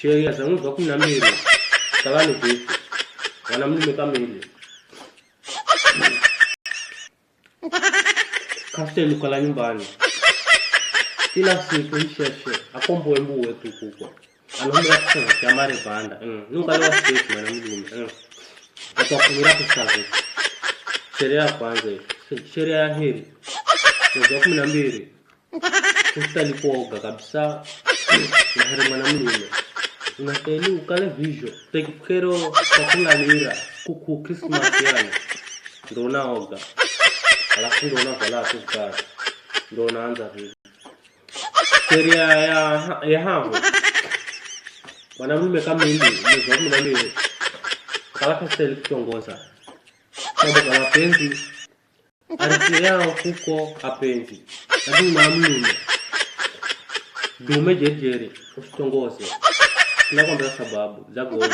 Sheria za mwezi wa 12 kalani vipi? Mwanamume kamili. Kasteli kala nyumbani. Kila siku isheshe akomboe mbuwe tu kuko. Anaomba kusema chamare banda. Nunga siku mwanamume. Atakumira kusazi. Sheria ya kwanza. Sheria ya heri. Mwezi wa 12. Kustali kuoga kabisa. Na heri mwanamume. Unastahili ukale vizho tekikero kwa kulalira kuku Christmas yani ndo unaoga alafu ndo unavala tu sukari ndo unaanza vile. Sheria ya hapo mwanamume kama hivi mwezi wa 12 kalaka stahili kutongoza mambo kama mapenzi ardhi yao kuko apenzi, lakini mwanamume dume jejere usitongoze. Nakwambia sababu za goli.